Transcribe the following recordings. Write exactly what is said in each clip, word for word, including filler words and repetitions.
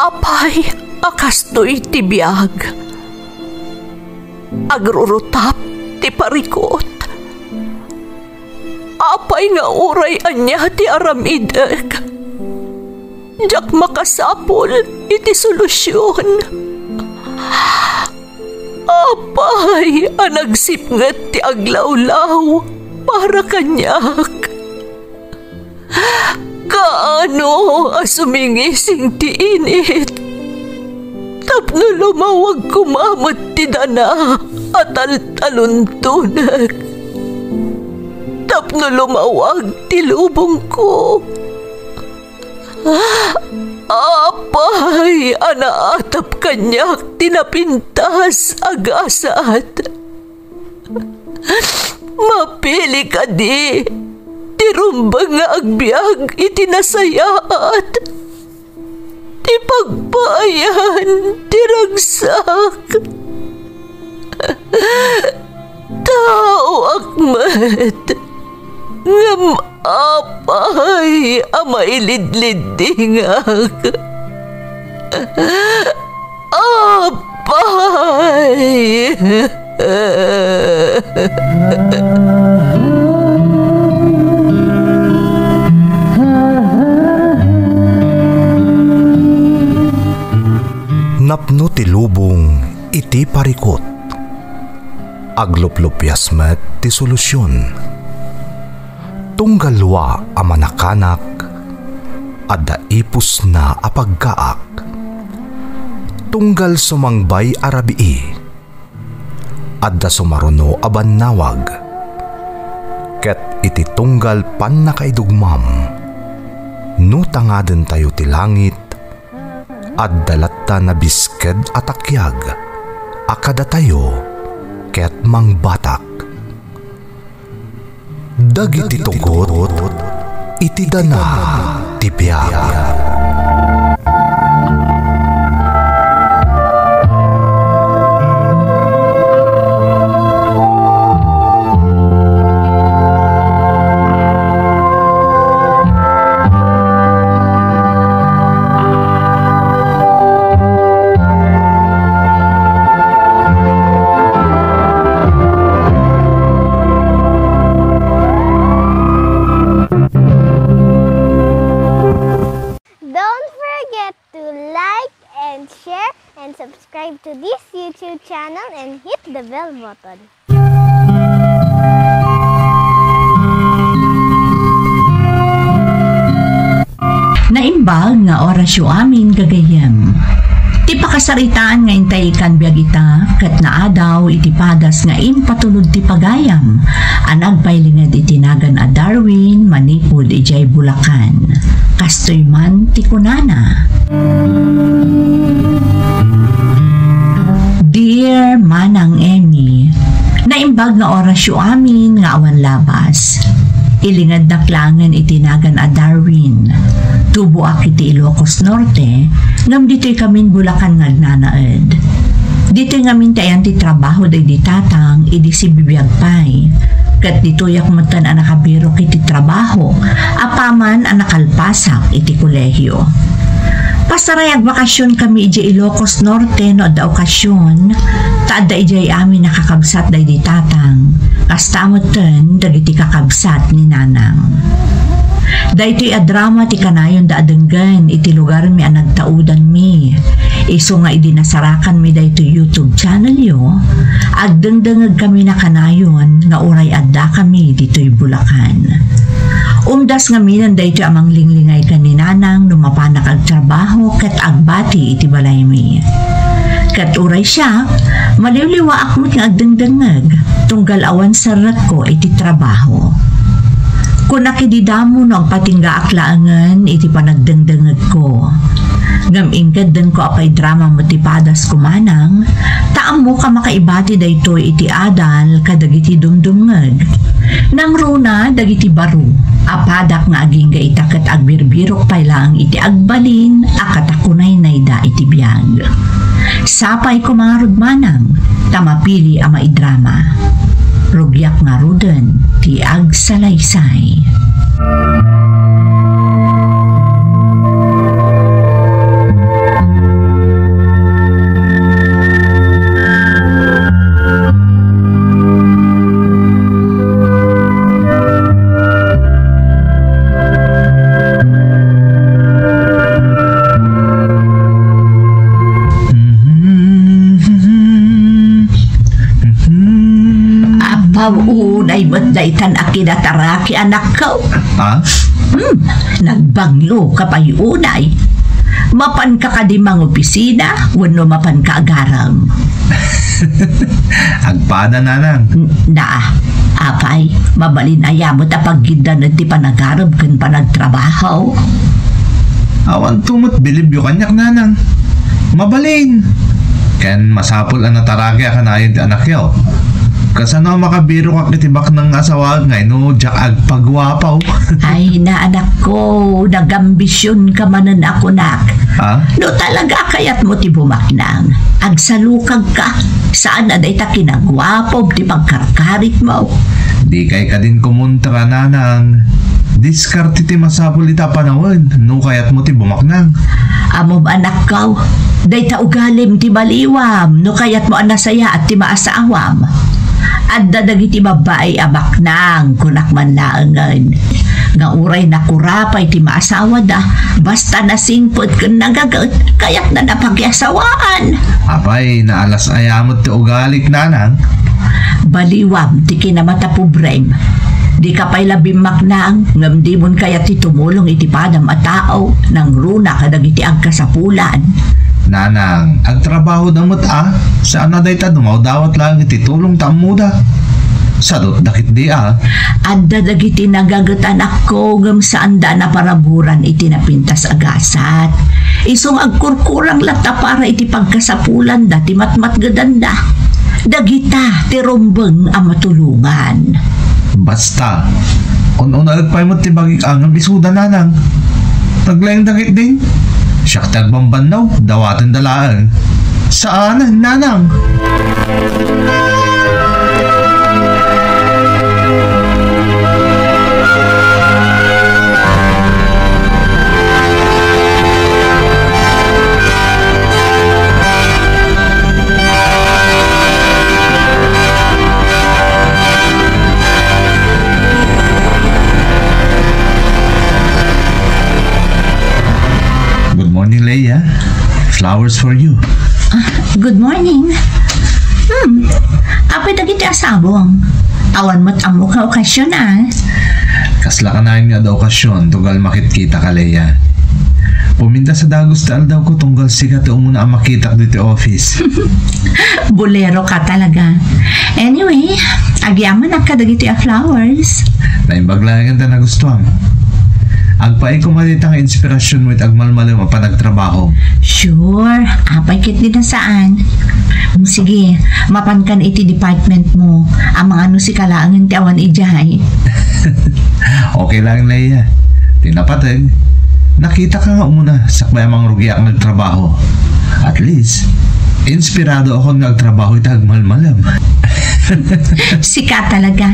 Apay a kastoy ti biag? Agrurutap ti parikut. Apay nga uray ania ti aramidek, diak makasapul iti solusion. Apay a nagsipnget ti aglawlaw para kaniak? Kaano a sumingising ti init tapno lumawag koma met ti dana a taltaluntonek, tapno lumawag ti lubongko? Apay a naatap kaniak ti napintas a gasat? Mapili kadi ti rumbeng nga agbiag iti nasayaat, ti pagpaayan ti ragsak? Taoak met, ngem apay a mailidliddingak? Apay! Napno ti lubong iti parikut. Agluplupias met ti solusion. Tunggal lua a manakanak, adda ipusna a pagkaak. Tunggal sumangbay a rabii, adda sumaruno a bannawag. Ket iti tunggal pannakaidugmam, no tangadentayo ti langit, adda latta nabisked a takiag a kadatayo ket mangbatak. Dagiti tugot iti dana ti biag. Don't forget to like and share and subscribe to this YouTube channel and hit the bell button. Naimbag nga orasyo amin, gagayyem. Ti pakasaritaan nga intay ikkan biag ita, ket naadaw iti padas nga impatulod ti pagayam a nagpailinged iti nagan a Darwin manipud idiay Bulacan. Kastoy man ti kunana. Dear Manang Emmy, naimbag nga orasyo amin nga awan labas. Ilingednak laengen iti nagan a Darwin. Tuboak iti Ilocos Norte, ngem ditoy kamin Bulacan nga agnanaed. Ditoy ngamin ti ayan ti trabaho daydi tatang idi sibibiag pay. Ket ditoyak metten a nakabirok iti trabaho apaman a nakalpasak iti kolehio. Pasaray agbakasion kami idiay Ilocos Norte no adda okasion, ta adda idiay amin a kakabsat daydi tatang, kasta metten dagiti kakabsat ni nanang. Daytoy a drama ti kanayonda a denggen iti lugarmi a nagtaudanmi. Isu nga idi nasarakanmi daytoy YouTube channelyo, agdengdengegkami na kanayon nga uray addakami ditoy Bulacan. Umdas ngaminen daytoy a manglinglingay ken ni nanang no mapanak agtrabaho ket agbati iti balaymi. Ket uray siak, maliwliwaak met nga agdengdengngeg, tunggal awan serrekko iti trabaho. Kunak idi damo no agpatinggaak laengen iti panagdengdengngegko. Ngem inkeddengko a paidrama met ti padasko manang, ta ammok a makaibati daytoy iti adal kadagiti dumdumngeg. Nangruna dagiti baro a padak nga agingga ita ket agbirbirok pay laeng iti agbalin a katakunaynayda iti biag. Sapay koma ngarud manang ta mapili a maidrama. Rugiak ngaruden ti agsalaysay. Unay met daytan a kinataraki, anakko. Ha? Hmm, nagbangloka pay unay. Mapanka kadi mangopisina wenno mapanka agarem? Agpada, nanang. N-, na, apay, mabalin aya met a paggiddan ti panagarem ken panagtrabaho? Awanto met bilibyo kaniak, nanang. Mabalin. Ken masapul a nataraki a kanayon ti anakyo. Kasano a makabirokak iti baknang nga asawaek nga no diak agpaguapo? Ay, na, anakko, nagambisionka manen a kunak. Ha? No talaga a kayatmo ti bumaknang, agsalukagka. Saan a dayta kinaguapom ti pagkarkaritmo. Dikay kadin kumontra, nanang. Diskarte ti masapul ita a panawen no kayatmo ti bumaknang. Ammom, anakko, dayta ugalim ti baliwam no kayatmo a nasayaat ti maasawam. Adda dagiti babbai a baknang, kunak man laengen, nga uray nakurapay ti maasawada, basta nasingpet ken nagaget, kayatna a pagyasawaan. Apay, naalas aya met ti ugalik, nanang? Baliwam ti kinamatapobrem. Dika pay la bimmaknang, ngem dimon kayat ti tumulong iti padam a tao, nangruna kadagiti agkasapulan. Nanang, agtrabahoda met a, saan a dayta dumawdawat laeng iti tulong ta ammoda. Sadutda ketdi a. Adda dagiti nagaget, anakko, ngem saanda a naparaburan iti napintas a gasat. Isu nga agkurkurang latta para iti pagkasapulanda ti matmatgedanda. Dagita ti rumbeng a matulongan. Basta, un-unaek pay met ti bagik a ngem isuda, nanang. Naglaingda ketdin. Siak ti agbambannog, dawatenda laeng. Saan, nanang? Good morning, Leia. Flowers for you. Ah, good morning. Hmm, apay dagiti asawang? Awan met ammo nga okasyon, ah. Kasla kanayon nga adda okasyon, tunggal makitkitaka, Leia. Pumintas a dagus ti aldawko tunggal sika ti umuna a makitak ditoy office. Buleroka talaga. Anyway, agyamanak kadagiti a flowers. Naimbag laengen ta nagustuam. Agpaay koma dayta nga inspirasionmo iti agmalmalem a panagtrabaho. Sure, apay ketdin a saan. Mm, sige, mapankan iti departmentmo. Amangan no sika laengen ti awan idiay. Okay laeng, Leia. Ti napateg, nakitaka nga umuna sakbay a mangrugiak nga agtrabaho. At least, inspiradoakon nga agtrabaho iti agmalmalem. Sika talaga.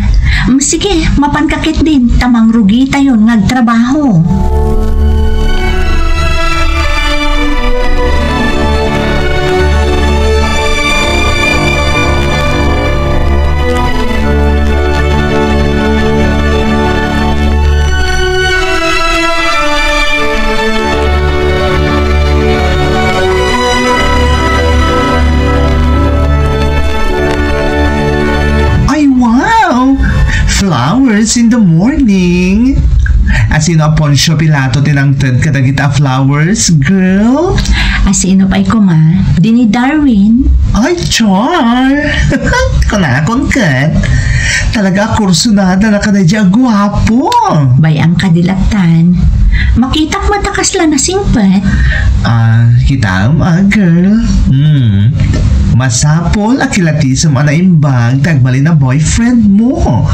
Mm, sige, mapanka ketdin ta mangrugitayon nga agtrabaho. Ay, wow! Flowers in the morning! Asino a Poncio Pilato ti nangted kadagita a flowers, girl? Asino pay koma? Dini Darwin? Ay, char! Kunakon ket, talaga a kursunada na kadaydi a guapo. Bay-am kadi lattan. Makitak met a kasla nasingpet. Ah, kitaem, ah, girl. Hmm. Masapul a kilatisem a naimbag ti agbalin a boyfriendmo.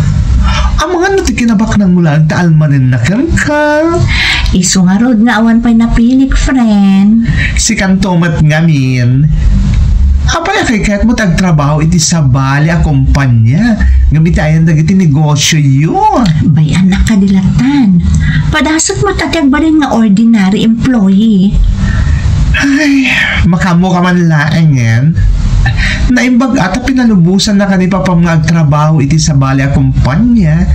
Amangan no ti kinabaknangmo laeng ta almanenna kenka. Isu ngarud nga awan pay napilik, friend. Sikanto met ngamin. Apay a kayatmo ti agtrabaho iti sabali a kompanya, ngem iti ayan dagiti negosioyo? Bay-annak kadi lattan. Padasek met a ti agbalin nga ordinary employee. Ay, makaammoka man laengen. Naimbag-ak ta pinalubosannaka ni papam nga agtrabaho iti sabali a kompanya.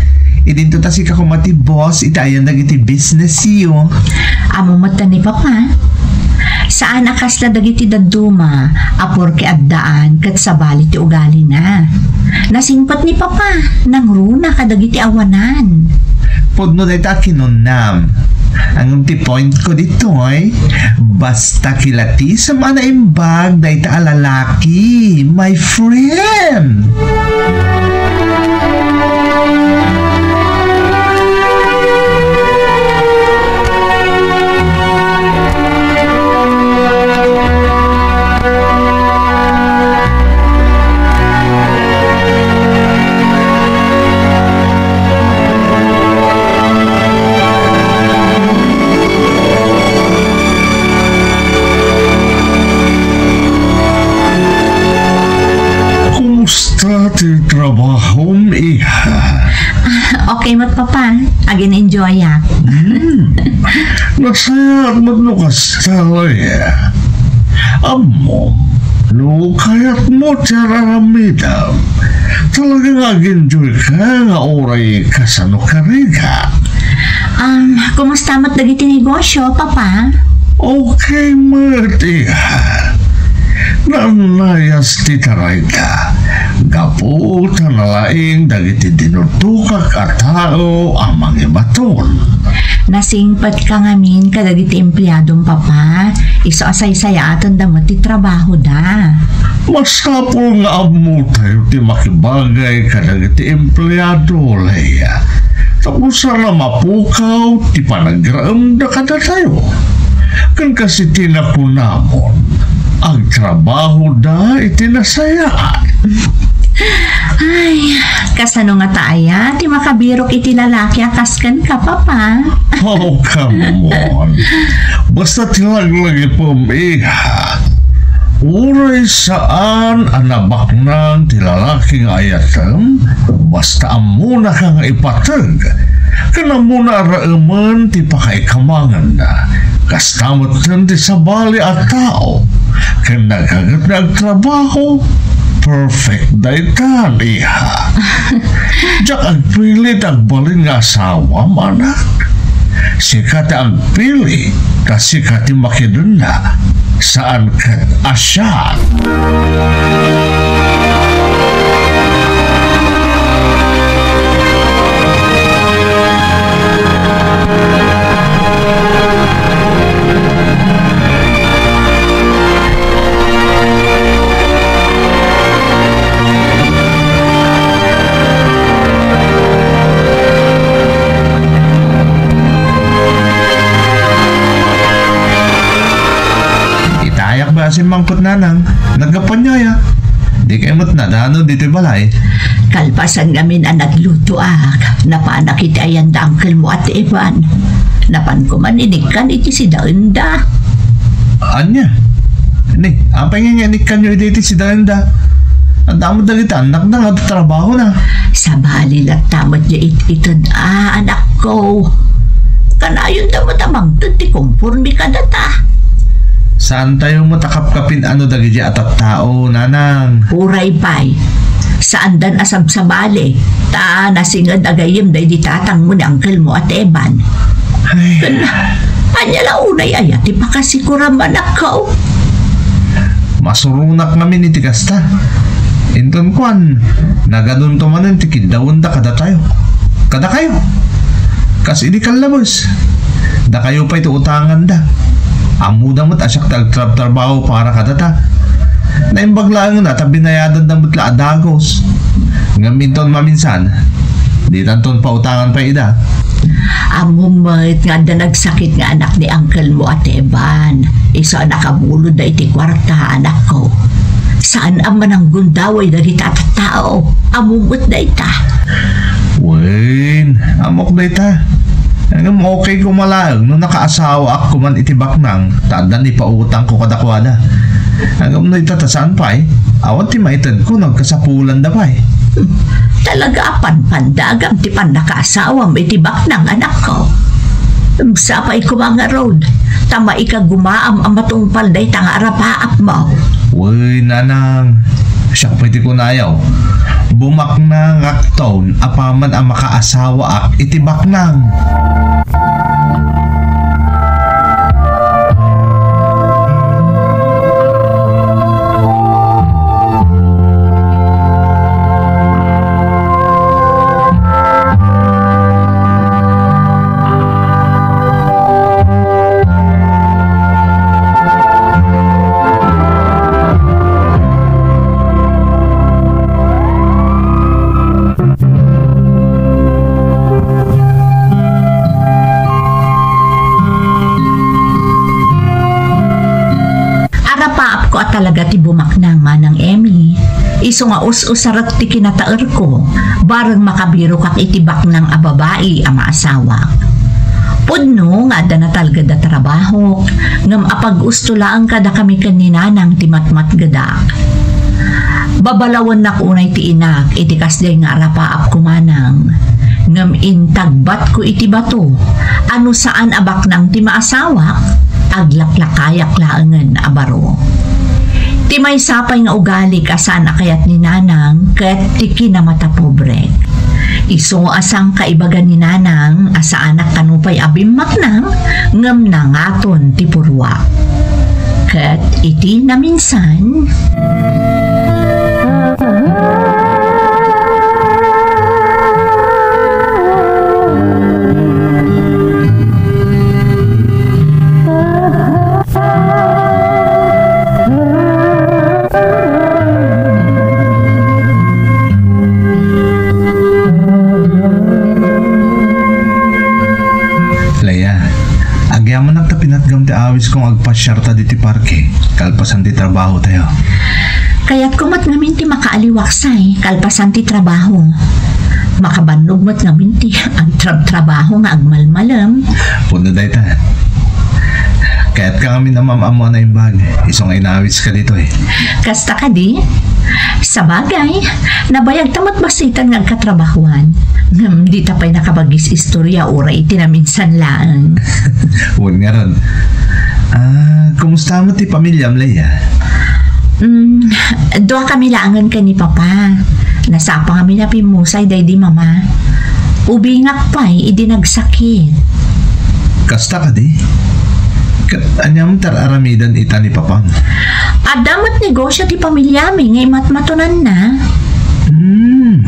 Idinto ta sika koma ti boss iti ayan dagiti businessyo. Ammo met ta ni papa. Saan a kasla dagiti dadduma a porke addaan ket sabali ti ugalina. Nasingpet ni Papa, nangruna kadagiti awanan. Pudno dayta a kinunnam. Ngem ti point ko ditoy, basta kilatisem a naimbag dayta a lalaki, my friend. Kumusta ti trabahom, iha? Okay met, Papa. Agin-enjoyak. Hmm. Nasayaat met no kasta, Leia. Ammom, no kayatmo ti ar-aramidem, talaga nga ag-enjoy ka nga uray kasano ka rigat. Um, kumusta met dagiti negosyo, Papa? Okay met, iha. Naannayas ti tarayda. Gapu ta nalaing dagiti dinutokak a tao a mangibaton. Nasingpet ka ngamin kadagiti empleadom, Papa. Isu a saysayaatenda met ti trabahoda. Masapul nga ammotayo ti makibagay kadagiti empleado, Leia. Tapno saan a mapukaw ti panagraemda kadatayo. Ken kas iti nakunamon, agtrabahoda iti nasayaat. Ay, kasano ngata aya ti makabirok iti lalaki a kas kenka, Papa? Oh, come on. Basta ti laglagipem, iha. Uray saan a nabaknang ti lalaki nga ayatem, basta ammonaka nga ipateg, ken ammona a raemen ti pakaikamangenna. Kasta metten ti sabali a tao, ken nagaget nga agtrabaho, perfect daytan, iha. Diak agpili ti agbalin nga asawam, anak. Sika ti agpili, ta sika ti makidenna. Saan ket a siak. Itayak ba a simmangpet, nanang? Naggapuan aya? Dikay met nadano ditoy balay. Kalpasan ngamin a naglutoak, napanak iti ayan da uncle mo, Ate Evan. Napanko man inikkan iti sidaenda. Ania? Ni, apay nga inikkanyo iti, iti sidaenda? Ania met dagiti annakda nga agtrabahona? Sabali latta met nga it-ited a, anakko. Kanayonda met a mangted ti kompormi kadata. Saantayo met a kapkapin-ano dagiti a tattao, nanang. Uray pay, saandan a sabsabali, ta nasinged a gayyem daydi tatangmo ni uncle mo, Ate Evan. Ay. Ken, ania la unay aya ti pakasikuram, anakko? Masuronak ngamin iti kasta. Inton kuan, nagadonto manen ti kiddawenda kadatayo. Kadakayo. Kas idi kallabes, dakayo pay ti utanganda. Ammoda met a siak ti agtrabtrabaho para kadata. Naimbag laeng a ta binayadanda met la a dagus. Ngem inton maminsan, ditanton pautangan pay ida. Ammom met nga adda nagsakit nga anak ni uncle mo, Ate Evan. Isu a nakabulodda iti kuarta, anakko. Saan a mananggundaway dagiti a tattao. Ammom met dayta. Wen, ammok dayta. Ngem okay koma laeng no nakaasawaak koman iti baknang, ta addan ipautangko kadakuada. Ngem no ita ta saan pay, awan ti maitedko no agkasapulanda pay. Talaga a panpandagam ti pannakaasawam iti baknang, anakko. Sapay koma ngarud, ta maikagumaam a matungpal dayta nga arapaapmo. Wen, nanang, siak pay ti kunayo. Bumaknangakton apaman a makaasawaak iti baknang. talaga ti bumaknang, Manang Emmy. Isu nga us-usarek ti kinataerko, bareng makabirokak iti baknang a babai a maasawak. Pudno nga adda natalged a trabahok, ngem apag-usto laeng kadakami ken ni Nanang ti matmatgedak. Babalawennak unay ti inak iti kasdiay nga arapaapko, Manang, ngem intagbatko iti bato a no saan a baknang ti maasawak, aglaklakayak laengen a baro. Ti maysa pay nga ugalik a saan a kayat ni Nanang ket ti kinamatapobrek. Isu a sangkaibaga ni Nanang a saanak kano pay a bimmaknang ngem nangaton ti purruak. Ket iti naminsan, Leia, agyamanak ta pinatgam ti awisko nga agpasiarta ditoy parke kalpasan ti trabahotayo. Kayatko met ngamin ti makaaliwaksay kalpasan ti trabaho. Makabannog met ngamin ti agtrabtrabaho nga agmalmalem. Pudno dayta. Kayatka ngamin a maam-ammo a naimbag, isu nga inawiska ditoy. Kasta kadi? Sabagay, nabayagta met bassit nga agkatrabahoan. Ngem dita pay nakabagis istorya uray iti naminsan laeng. Wen ngarud. Ah, kumusta met ti pamiliam, Leia? Mm, dua kami laengen ken ni Papa. Nasapa ngamin a pimmusay daydi Mama. Ubingak pay idi nagsakit. Kasta kadi? Ket aniam ti ar-aramiden ita ni Papam? Adda met negosio ti pamiliami nga imatmatonanna. Hmm.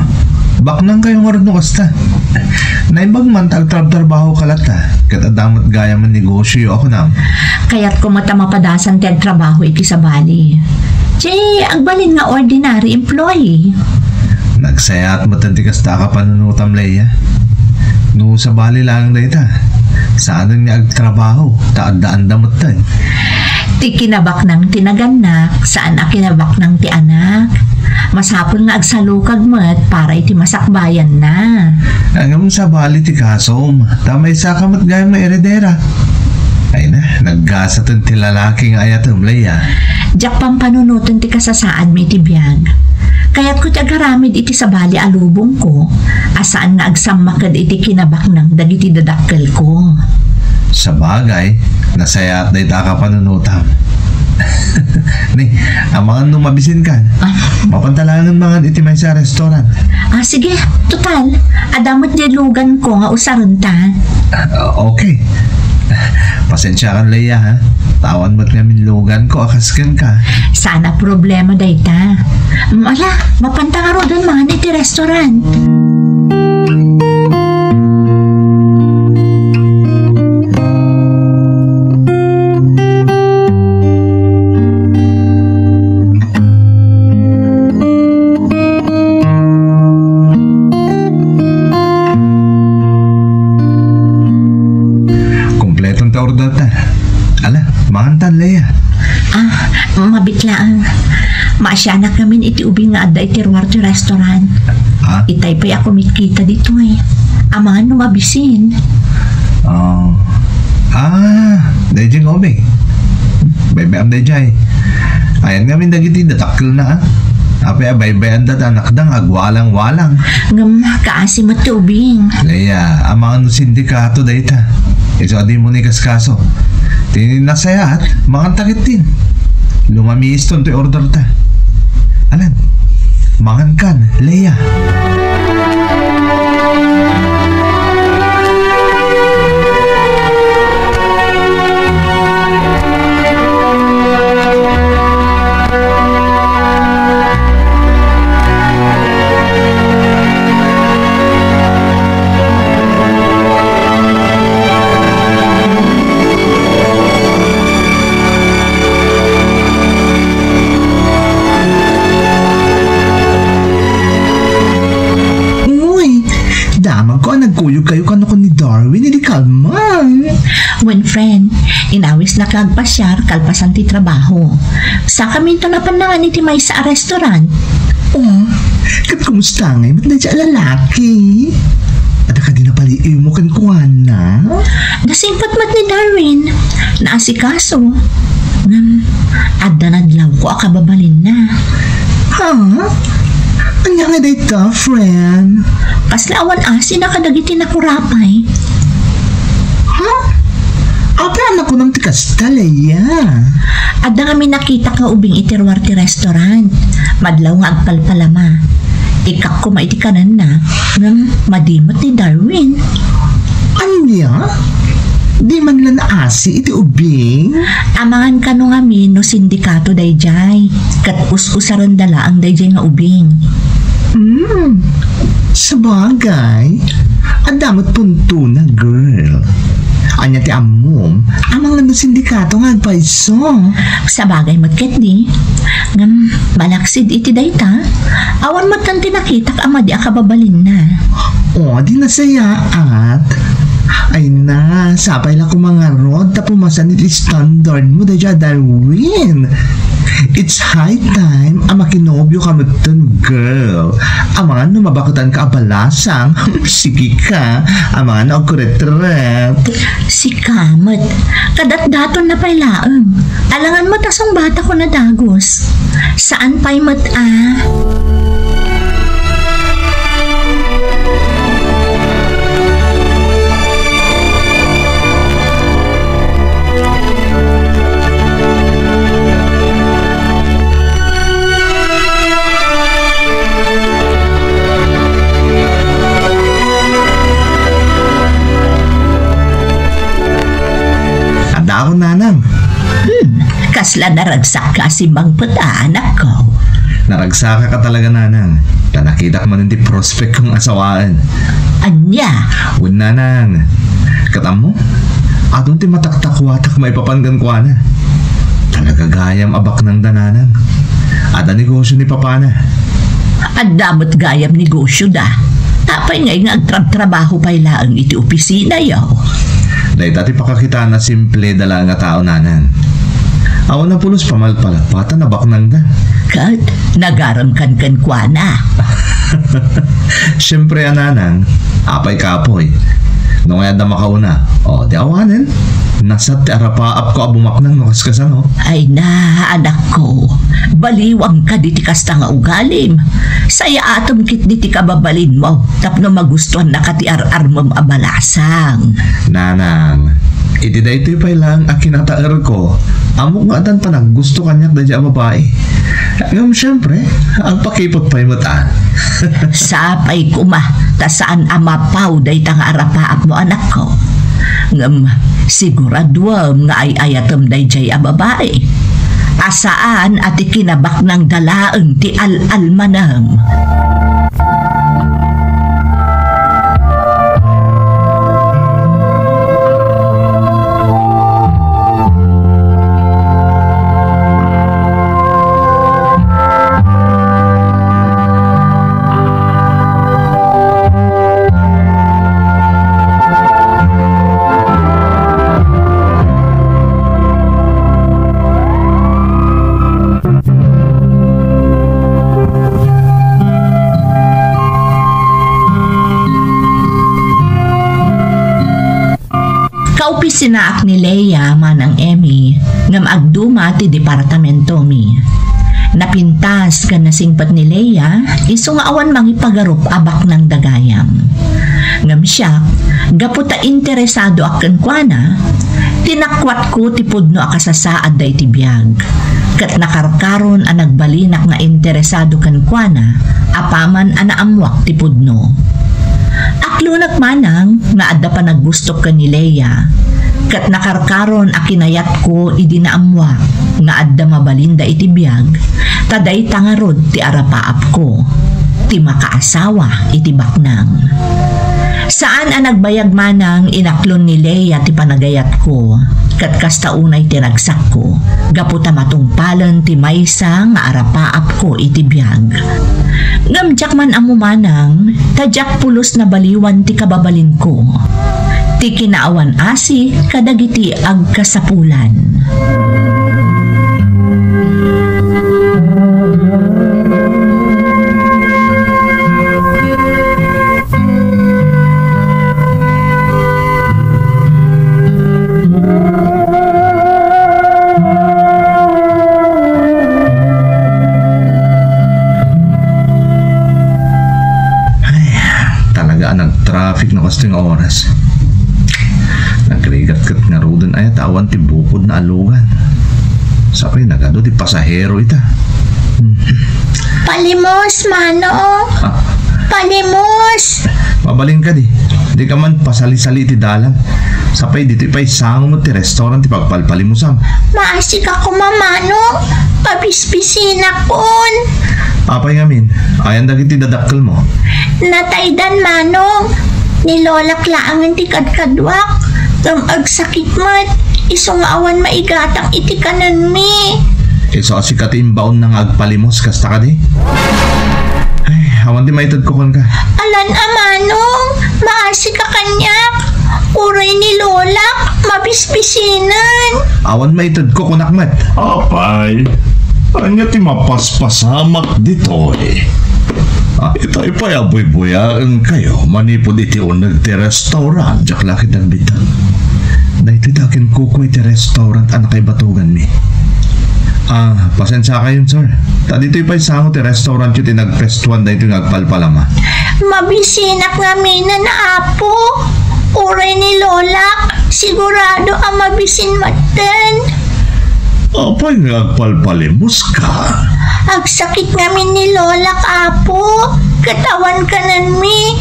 Baknangkayo ngarud no kasta. Naimbag man ta agtrabtrabahoka latta, ket adda met gayam a negosioyo a kunam. Kayatko met a mapadasan ti agtrabaho iti sabali. Ti agbalin nga ordinary employee. Nagsayaat met ti kasta a kapanunotam, Leia. No sabali laeng dayta, saanen nga agtrabaho, ta addaanda metten. Ti kinabaknang ti nagannak, saan a kinabaknang ti anak. Masapul nga agsalukag met para iti masakbayanna. Ngem sabali ti kasom, ta maysaka met gayam nga eredera. Ay na, naggasaten ti lalaki nga ayatem, Leia. Diak pampanunoten ti kasasaadmi iti biag. Kayatko ti agaramid iti sabali a lubongko, a saan nga agsammaked iti kinabaknang dagiti dadakkelko. Sabagay, nasayaat dayta a kapanunotam. Ni, amangan no mabisinka. Ah. Mapanta laengen mangan iti maysa a restaurant. Ah, sige, total, adda met diay luganko nga usarenta. Ah, okay. Pasensiakan, Leia, ha? Awan met ngamin luganko a kas kenka. Saan a problema dayta. Mm, ala, mapanta ngaruden mangan iti restaurant. Kompleton ta order ta. Ala, mangantan, Leia. Ah, mabitlaang. Maasianak ngamin iti ubing nga adda iti ruar ti restaurant. Ah? Itay pay a kumitkita ditoy. Amangan no mabisin. Ah. Ah, daydiay nga ubing. Baybay-am daydiay. Ayan ngamin dagiti dadakkelna, ah. Apay a baybay-anda ta anakda nga agwalang-walang. Ngem kaasi met ti ubing. Leia, amangan no sindikato dayta. Isu a dimo ni kaskaso. Ti nasayaat, manganta ketdin. Lumamiiston ti order ta. Alan, mangankan, Leia. Uy, damagko a Wen, friend, inawisnaka agpasiar kalpasan ti trabaho. Sakaminto napan nangan iti maysa a restaurant. Oh, ket kumusta ngay met dayta a lalaki? Adda kadi napaliiwmo kenkuana? Nasingpet met ni Darwin. Naasikaso. Ngem, adda nadlawko a kababalinna. Ha? Ania nga dayta, friend? Kasla awan asina kadagiti nakurapay. Ha? Apay a nakunam ti kasta, Leia? Adda ngamin nakitak nga ubing iti ruar ti restaurant. Madlaw nga agpalpalama. Ikkak koma iti kanenna, ngem madi met ni Darwin. Ania? Di man la naasi iti ubing? Amangan kano ngamin no sindikato daydiay, ket us-usarenda laeng daydiay nga ubing. Hmm, sabagay, adda met puntona, girl. Ania ti ammom, amangan no sindikato nga agpayso? Sabagay met ketdi, ngem malaksid iti dayta, awan met ti nakitak a madi a kababalinna. O, di nasayaat. Ay na, sapay la koma ngarud ta pumasan iti standard mo, daydiay a Darwin. It's high time a makinobio ka metten, girl. Amangan no mabakutan ka a balasang. Sige ka. Amangan no agkuretret. Sika met. Kadatdaton na pay laeng. Alangan met a sungbatak ko na dagus. Saan pay met a? Adda ako, nanang. Hmm, kasla naragsak ka a simmangpet a, anakko. Naragsakak a talaga, nanang. Ta nakitak manen ti prospect kong asawaen. Ania? Wen, nanang. Ket ammo, adun ti mataktakuatak maipapan kenkuana. Talaga gayam a baknangda, nanang. Adda negosio ni papana. Adda met gayam negosioda. Apay ngay nga agtrabtrabaho pay laeng iti opisinayo? Dayta ti pakakitana, simple da laeng a tao, nanang. Awan a pulos pamalpalapatan a baknangda. Ket nagarem kan kenkuana. Siempre a, nanang, apay kapoy. No ngay adda makauna, o, di awanen. Nasat ti arapaapko a bumaknang no kaskasano. Ay na, anakko. Baliwang kadi ti kasta nga ugalim. Sayaatem ketdi ti kababalinmo tapno magustuannaka ti ar-armem a balasang. Nanang, iti daytoy pay laeng a kinataerko, ammok nga addan panaggusto kaniak daydiay a babai. Ngem siempre, agpakipot pay met a. Sapay koma, ta saan a mapaw dayta nga arapaapmo, anakko. Ngem siguraduem nga ay-ayatem daydiay a babai. A saan a ti kinabaknangda laeng ti al-almanem. Kaopisinaak ni Leia, Manang Emmy, ngem agduma ti departamentomi. Napintas ken nasingpet ni Leia, isu nga awan mangipagarup a baknangda gayam. Ngem siak, gapu ta interesadoak kenkuana, tinakuatko ti pudno a kasasaadda iti biag. Ket nakarkaron a nagbalinak nga interesado kenkuana, apaman a naammoak ti pudno. Aklonak manang nga adda panaggustok ken ni Leia, ket nakarkaron a kinayatko idi naammoak nga adda mabalinda iti biag, ta dayta ngarud ti arapaapko, ti makaasawa iti baknang. Saan a nagbayag manang inaklon ni Leia ti panagayatko, ket kasta unay ti ragsakko, gapu ta matungpalen ti maysa nga arapaapko iti biag. Ngem diak man ammo manang, ta diak pulos nabaliwan ti kababalinko. ti kinaawan-asi kadagiti agkasapulan. Ay, talaga a nag-traffic no kastoy nga oras. Nagrigat ket ngaruden aya ta awan ti bukodna a lugan. Sapay nagadu ti pasahero ita. Hmm. Palimos, Manong. Ah. Palimos. Mabalin kadi. Dika man pasalisali iti dalan. Sapay ditoy pay sango met ti restaurant ti pagpalpalimusam. Maasik a koma, Manong. Pabisbisinakon. Apay ngamin, ayan dagiti dadakkelmo? Nataydan, Manong. Ni Lolak laengen ti kadkaduak. Ngem agsakit met. Isu nga awan maigatang iti kanenmi. Isu a sika ti imbaonna nga agpalimos, kasta kadi? Ay, awan ti maitedko kenka. Alan a, Manong, maasik a kaniak. Uray ni Lolak, mabisbisinen. Awan maitedko kunak met. Apay, ania ti mapaspasamak ditoy? Ah. Itay pay a buybuyaenkayo manipud iti uneg ti restaurant. Diak la ket nagbitag. Daytoy ti akinkukua iti restaurant a nakaibatoganmi. Ah, pasensiakayon, sir. Ta ditoy pay sango ti restaurantyo ti nagpestuan daytoy nga agpalpalama. Mabisinak ngaminen, Apo. Uray ni Lolak, sigurado a mabisin metten. Apay nga agpalpalimuska? Agsakit ngamin ni Lolak, Apo. Ket awan kanenmi.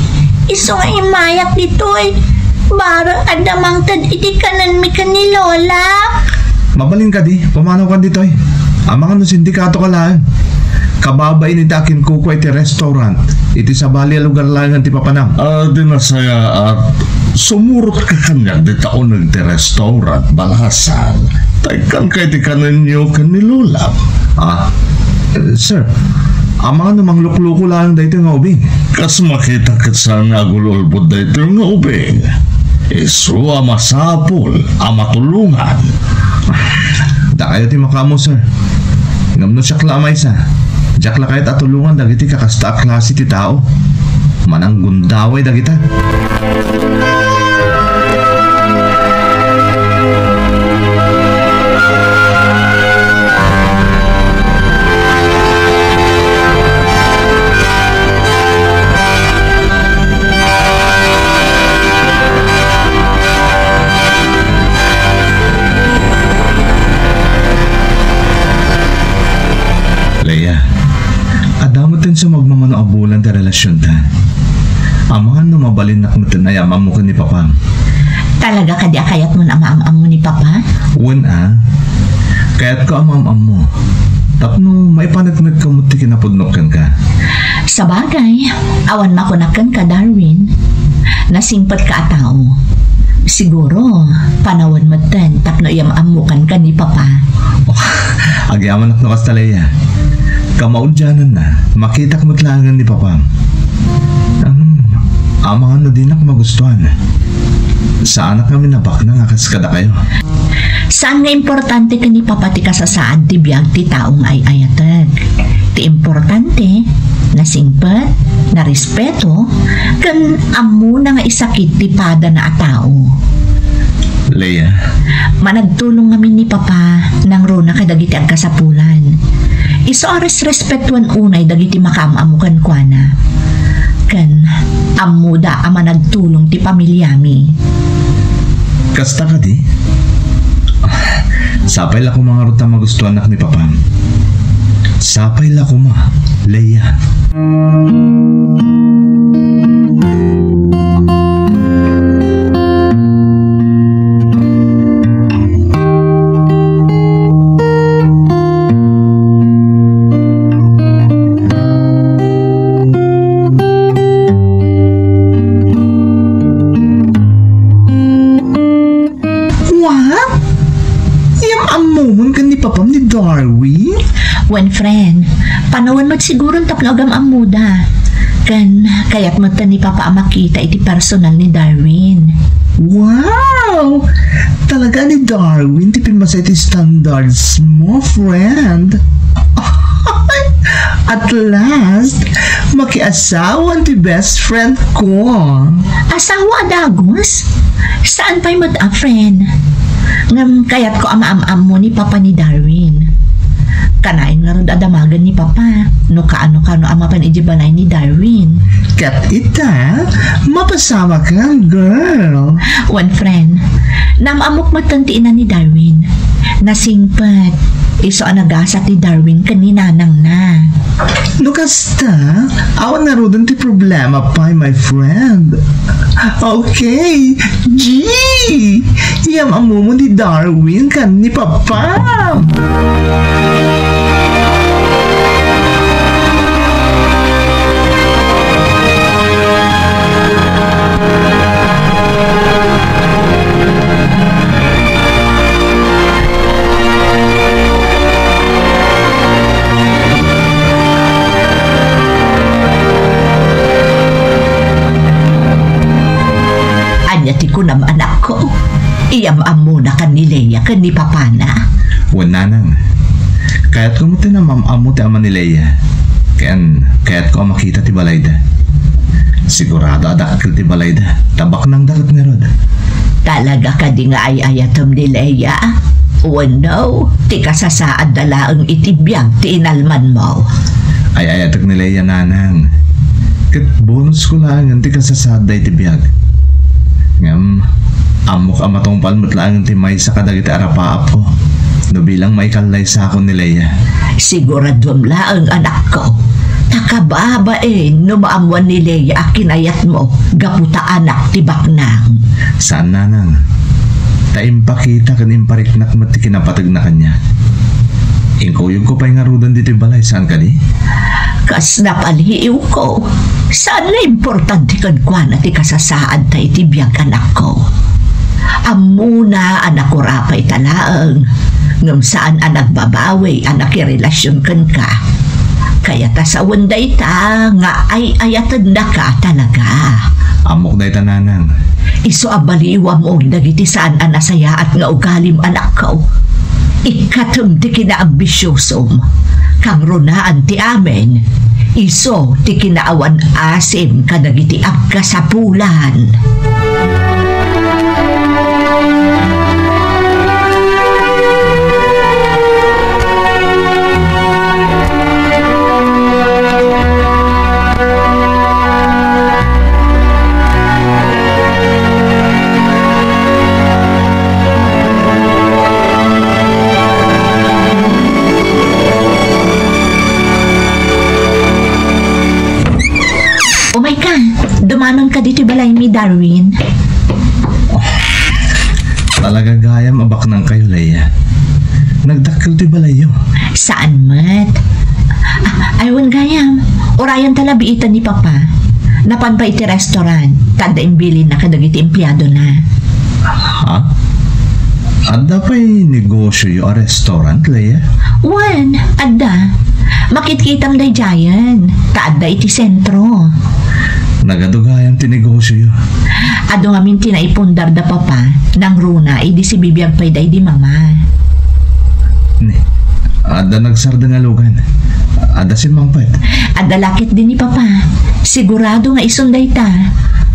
Isu nga immayak ditoy. Bareng adda mangted iti kanenmi ken ni Lolak. Mabalin kadi, pumanaw ka ditoy. Amangan no sindikato ka laeng. Kababain iti akinkukua iti restaurant, iti sabali a lugar laengen ti papanam. Ah, di nasayaat, sumurot ka kaniak dita uneg ti restaurant, balasan. Ta ikkanka iti kanenyo ken ni Lolak. Ah, eh, sir, amangan no manglukluko laeng daytoy nga ubing. Kas makita ket saan nga agul-ulbod daytoy nga ubing. Isu a masapul a matulongan. Dakayo ti makaammo, sir. Ngem no siak la a maysa, diak la kayat a tulongan dagiti kakasta a klase ti tao. Mananggundaway dagita. Leia, adda metten sumagmamano a bulan ti relasionta. Amangan no mabalinnak metten a maam-ammo ken ni Papam. Talaga kadi a kayatmon a maam-ammo ni Papa? Wen a, kayatko a maam-ammo. Tapno maipaneknekko met ti kinapudnok kenka. Sabagay, awan makunak kenka, Darwin. Nasingpetka a tao. Siguro, panawen metten tapno iyam-ammokan ken ni Papa. Oh, agyamanak no kasta, Leia. Kamaudiananna, makitak met laengen ni Papam. Hmm, amangan no dinak magustuan. Saanak ngamin a baknang a kas kadakayo. Saan nga importante ken ni Papa ti kasasaad ti biag ti tao nga ay-ayatek. Ti importante, nasingpet, narespeto, ken ammona nga isakit ti padana a tao. Leia. Managtulong ngamin ni Papa nangruna kadagiti agkasapulan. Isu a resrespetuan unay dagiti makaam-ammo kenkuana. Ken ammoda a managtulong ti pamiliami. Kasta kadi? Sapay la koma ngarud ta magustuanak ni Papam. Sapay la koma, Leia. Wa? Iyam-ammomon ken ni Papam ni Darwin? Wen, friend, panawen met siguron tapno agam-ammoda. Ken kayat met ni Papa a makita iti personal ni Darwin. Wow! Talaga ni Darwin ti pimmasay ti standards mo, friend. At last, makiasawan ti best friend ko. Asawa a dagus? Saan pay met a friend? Ngem kayatko a maam-ammo ni Papa ni Darwin. Kanayon ngarud a damagen ni Papa no kaano-kano a mapan idiay balay ni Darwin. Ket ita, mapasamakan, girl. Wen, friend, naam-ammok metten ti ina ni Darwin. Nasingpet. Isu a nagasat ni Darwin ken ni nanangna. No kasta, awan ngaruden ti problema pay, my friend. Okay, G! Iam-ammom ni Darwin ken ni Papam. Ania ti kunam, anakko? Iam-ammona kan ni Lea ken ni papana? Wen, nanang. Kayatko met ti maam-ammo ti ama ni Lea. Ken kayatko a makita ti balayda. Sigurado a dakkel ti balayda. Ta baknangda ket ngarud. Talaga kadi nga ay-ayatem ni Lea? Wenno, ti kasasaadda laeng iti biag ti inalmanmo? Ay-ayatek ni Lea, nanang. Ket bonusko laengen ti kasasaadda iti biag. Ngem, ammok a matungpal met laengen ti maysa kadagiti arapaapko no bilang maikallaysako ni Lea. Siguraduem laeng, anakko, ta kababain no maammuan ni Lea a kinayatmo gapu ta anak ti baknang. Saan, nanang. Ta impakita ken impariknak met ti kinapategna kaniak. Inkuyogko pay ngaruden ditoy balay, saan kadi? Kas napaliiwko, saan nga importante kenkuana ti kasasaadta iti biag, anakko. Ammona a nakurapayta laeng, ngem saan a nagbabawi a nakirelasion kenka. Kayat a sawen dayta nga ay-ayatennaka talaga. Ammok dayta, nanang. Isu a baliwam dagiti saan a nasayaat nga ugalim, anakko. Ikkatem ti kinaambisyosom. Kangrunaan ti amin. Isu ti kinaawan asim kadagiti agkasapulan. Umayka, dumanon ka ditoy balaymi, Darwin. Talaga gayam a baknangkayo, Lea. Nagdakkel ti balayyo. Saan met? Ah, ay, wen gayam. Urayenta la biiten ni Papa. Napan pay iti restaurant, ta adda imbilinna kadagiti empleadona. Ha? Adda pay negosioyo a restaurant, Lea? Wen, adda. Makitkitam daydiayen, ta adda iti sentro. Nagadu gayam ti negosioyo. Adu ngamin ti naipundar da Papa, nangruna idi sibibiag pay daydi Mama. Ni, adda nagsardeng a lugan. Adda simmangpet. Adda la ketdi ni Papa. Sigurado nga isun dayta.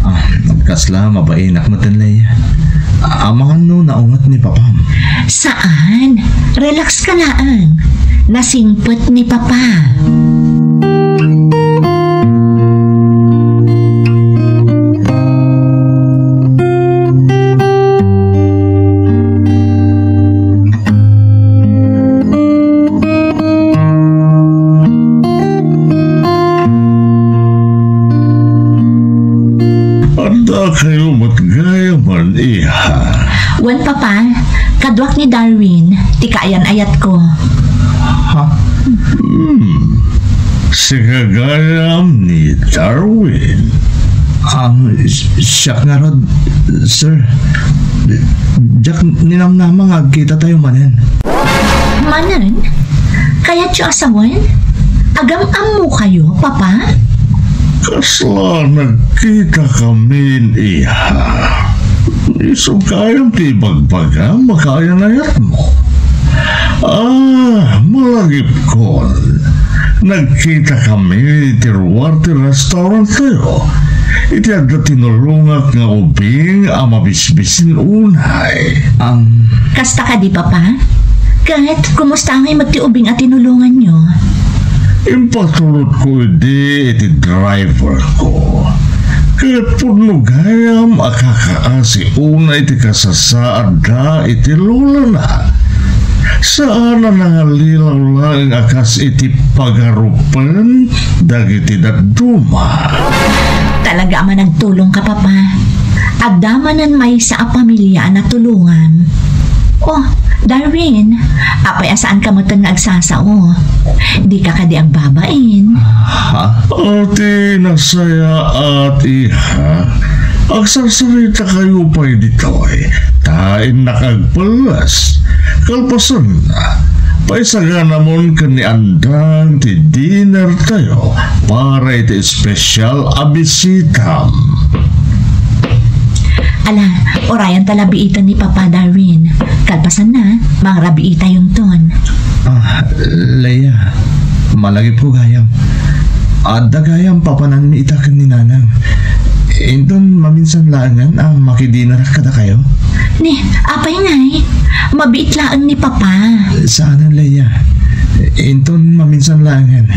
Ah, kasla mabainak metten, Lea. Amangan no naunget ni Papam. Saan. Relax ka laeng. Nasingpet ni Papa. Adda kayo met gayamen, iha. Wen, Papa, kaduak ni Darwin, ti kaayan-ayatko. Ha? Hmm. Sika gayam ni Darwin? Ah, si-, siak ngarud, sir. Diak ninamnama nga agkitatayo manen. Manen? Kayatyo a sawen? Agam-ammokayo, Papa? Kasla nagkitakamin, iha. Isu gayam ti ibagbagam a kaayan-ayatmo. Ah, malagipkon. Nagkitakami iti ruar ti restauranttayo. Iti adda tinulongak nga ubing a mabisbisin unay. Ang Kasta kadi, Papa? Ket kumusta ngay met ti ubing a tinulonganyo? Impaturotko idi iti driverko. Ket pudno gayam a kakaasi unay ti kasasaadda iti lolana. Saan a nangalilaw laeng a kas iti pagarupen dagiti dadduma. Talaga a managtulongka, Papa. Adda manen maysa a pamilia a natulongan. Oh, Darwin, apay a saanka metten nga agsasao? Dika kadi agbabain? Ha? Ati, nasayaat, iha. Agsarsaritakayo pay ditoy, ta innak agpelles. Kalpasanna, paisaganamon ken ni Andang ti dinner tayo para iti special a bisitam. Ala, urayan ta la biiten ni Papa, Darwin. Kalpasanna, mangrabiitayonton. Ah, Leia, malagipko gayam. Adda gayam papananmi ita ken ni Nanang. Inton maminsan laengen a makidinarak kadakayo? Ni, apay ngay? Mabiit laeng ni Papa. Saanen, Leia. Inton maminsan laengen.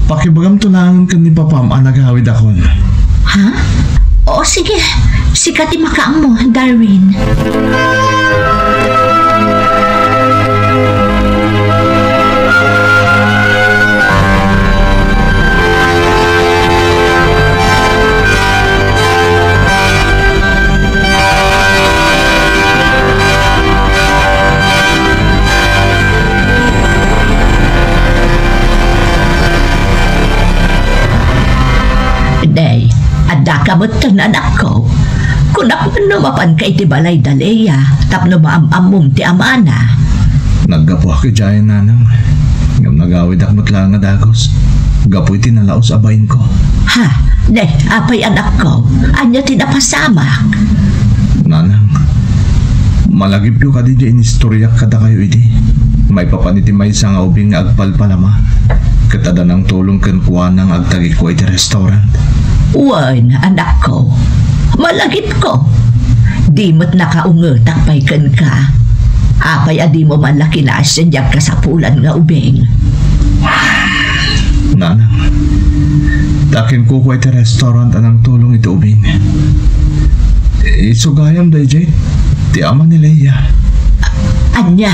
Pakibagamto laengen ken ni Papam a nagawidakon. Ha? O, sige. Sika ti makaammo, Darwin. Day, addaka metten, anakko. Kunak man no mapanka iti balay da Leia tapno maam-ammom ti amana. Naggapuak idiay, Nanang, ngem nagawidak met laeng a dagus gapu iti nalaus a bainko. Ha? Day, apay, anakko? Ania ti napasamak? Nanang, malagipyo kadi diay inistoriak kadakayo idi maipapan iti maysa nga ubing nga agpalpalama ket adda nangtulong kenkuana nga agtagikua iti restaurant? Wen, anakko. Malagipko. Di met nakaungetak pay kenka. Apay a dimo man la kinaasian diay agkasapulan nga ubing? Nanang, ta kinkukua iti restaurant a nangtulong iti ubing. Isu gayam daydiay ti ama ni Leia. Ania?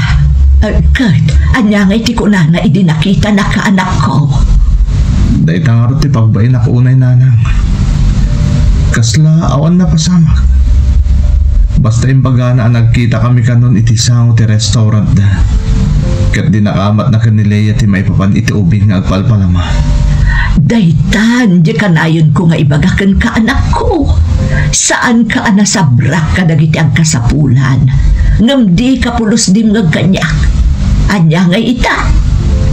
Eh, ket ania ngay ti kunana idi nakitanaka, anakko? Dayta ngarud ti pagbainak unay, Nanang. Kasla awan napasamak. Basta imbagana a nagkitakami kanon iti sango ti restaurantda. Ket dinakamatna ken ni Leia ti maipapan iti ubing nga agpalpalama. Daytan diay kanayonko nga ibaga kenka, anakko. Saanka a nasabrak kadagiti agkasapulan, ngem dika pulos dimngeg kaniak. Ania ngay ita?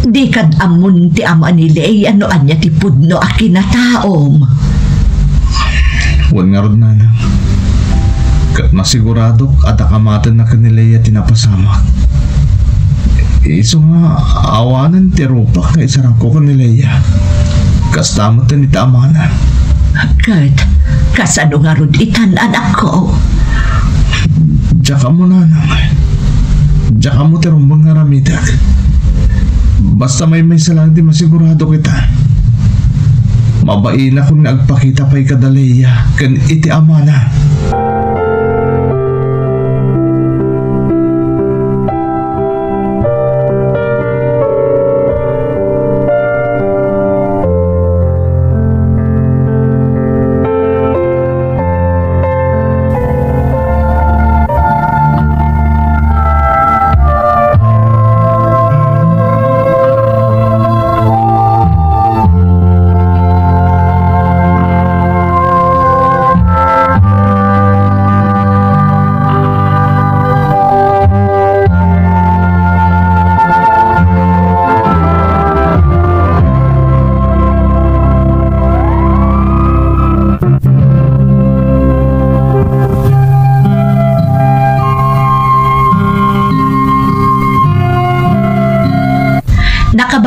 Dikad ammon ti ama ni Leia no ania ti pudno a kinataom. Wen ngarud, Nanang. Ket masiguradok a dakamatenna ken ni Leia ti napasamak. Isu nga awanen ti rupak nga isarangko ken ni Leia. Kasta met iti amana. Ket kasano ngarud itan, anakko? Diak ammo, Nanang. Diak ammo ti rumbeng nga aramidek. Basta maymaysa laeng ti masiguradok ita. Mabainakon nga agpakita pay kada Leia ken iti amana.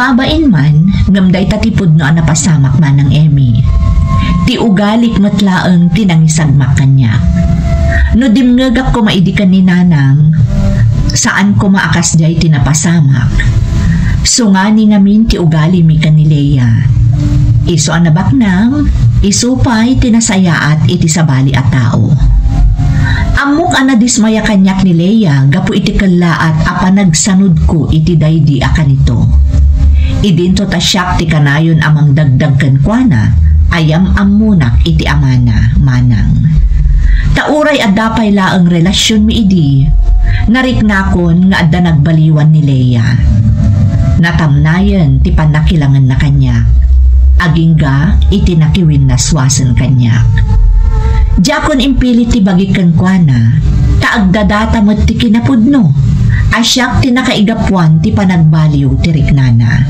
Babain man, ngem dayta ti pudno a napasamak, Manang Emmy. Ti ugalik met laeng ti nangisagmak kaniak. No dimngegak koma idi ken ni Nanang, saan koma a kasdiay ti napasamak. Sungani ngamin ti ugalimi ken ni Lea. Isu a nabaknang, isu pay ti nasayaat iti sabali a tao. Ammok a nadismaya kaniak ni Lea gapu iti kellaat a panagsanudko iti daydi a kanito. Idinto ta siak ti kanayon a mangdagdag kenkuana, ayam-ammonak iti amana, Manang. Ta uray adda pay laeng relasionmi idi, nariknakon nga adda nagbaliwan ni Lea. Natamnayen ti pannakilangenna kaniak, agingga iti nakiwinnaswasen kaniak. Diakon impilit ti bagik kenkuana, ta agdadata met ti kinapudno a siak ti nakaigapuan ti panagbaliw ti riknana.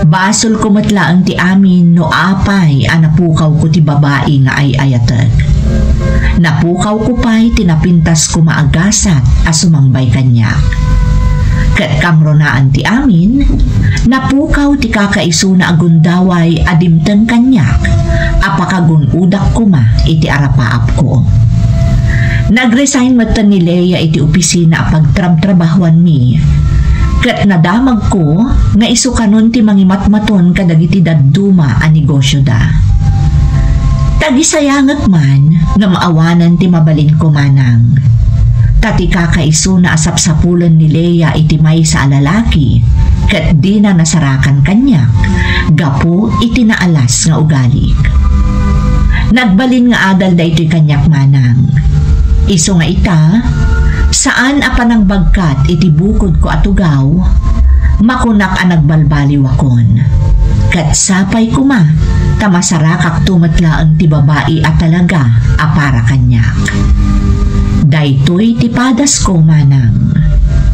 Basolko met laeng ti amin no apay a napukawko ti babai nga ay-ayatek. Napukawko pay ti napintas koma a gasat a sumangbay kaniak. Ket kangrunaan ti amin, napukaw ti kakaisuna a gundaway a dimteng kaniak a pakagun-odak koma iti arapaapko. Nag-resign metten ni Lea iti opisina a pagtrabtrabahuanmi, ket nadamagko nga isu kanon ti mangimatmaton kadagiti dadduma a negosioda. Tagisayangek man ngem awanen ti mabalinko, Manang. Ta ti kakaisuna a sapsapulen ni Lea iti maysa a lalaki ket dina nasarakan kaniak gapu iti naalas nga ugalik. Nagbalin nga adal daytoy kaniak, Manang. Isu nga ita, saan a panangbagkat iti bukodko a tugaw, makunak a nagbalbaliwakon. Ket sapay koma ta masarakakto met laeng ti babai a talaga a para kaniak. Daytoy ti padasko, Manang.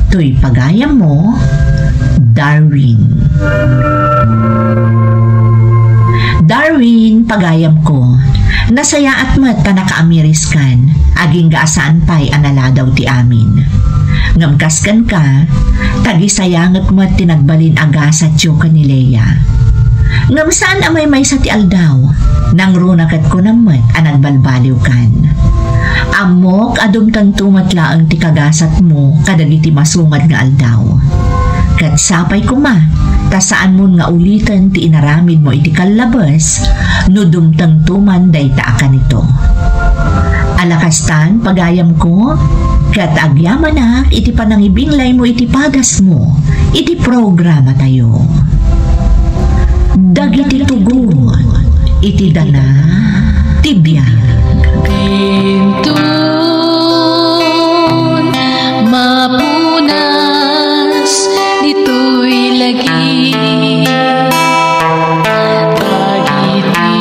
Toy pagayammo, Darwin. Darwin, pagayamko, nasayaat met ta nakaamiriskan, agingga a saan pay a naladaw ti amin. Ngem kas kenka, tagisayangek met ti nagbalin a gasatyo ken ni Lea. Ngem saan a maymaysa ti aldaw, nangruna ket kunam met a nagbalbaliwkan. Ammok a dumtengto met laeng ti kagasatmo kadagiti masungad nga aldaw. Ket sapay koma, ta saanmon nga uliten ti inaramidmo iti kallabes no dumtengto man dayta a kanito. Ala kastan, pagayamko, ket agyamanak iti panangibinglaymo iti padasmo iti programatayo. Dagiti tugon iti dana ti biag. Dintun mapunas ditoy lagi. Dagiti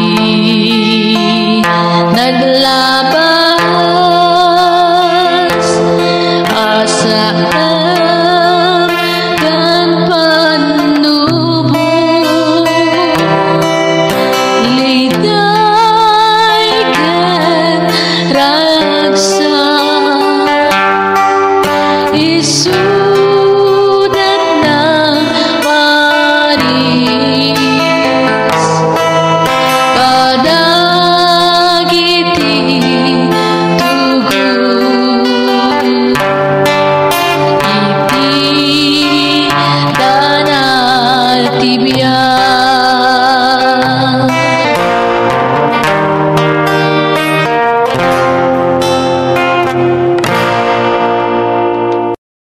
naglabas a saktam ken pannubo, liday ken ragsak, isu